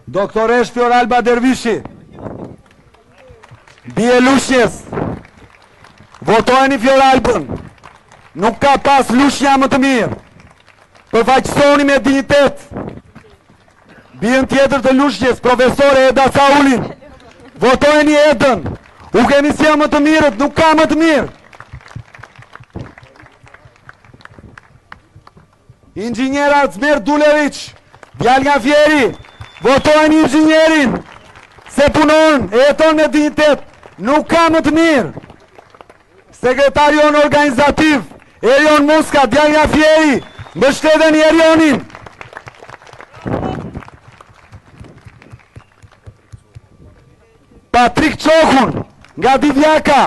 Doktoreshë Fjoralba Dervishi, Bijë e Lushnjes, votojeni Fjoralbën, nuk ka pas Lushnja më të mirë, përfaqësoni me dinjitet, bijën tjetër të Lushnjes, profesore Eda Saulin, votojeni Edën, u kemi sjellë më të mirët, nuk ka më të mirë. Inxhinier Azmer Duleviç, djalë nga Fieri, votojeni inxhinierin, se punon e jeton me dinjitet, nuk ka më të mirë. Sekretari jonë organizativ, Erion Muska, djalë nga Fieri, mbështeteni Erionin. Patrik Çokun, nga Divjaka,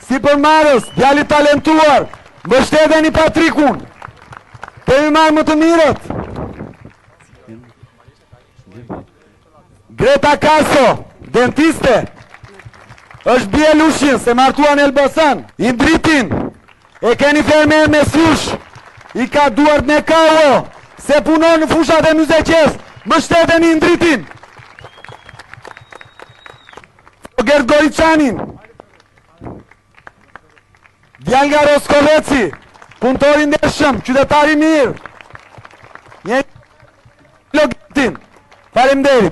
sipërmarrës, djalë i talentuar, mbështeteni Patrikun, kemi marrë më të mirët. Greta Kaso, dentiste, është bijë e Lushnjës, e martuar në Elbasan, Indritin, e keni fermer mes jush, i ka duart me kallo, se punon në fushat e Myzeqesë, mbështeteni Indritin. Gert Goriçanin, djalë nga Roskoveci, punëtor i ndershëm, qytetar i mirë, një logitin, faleminderit.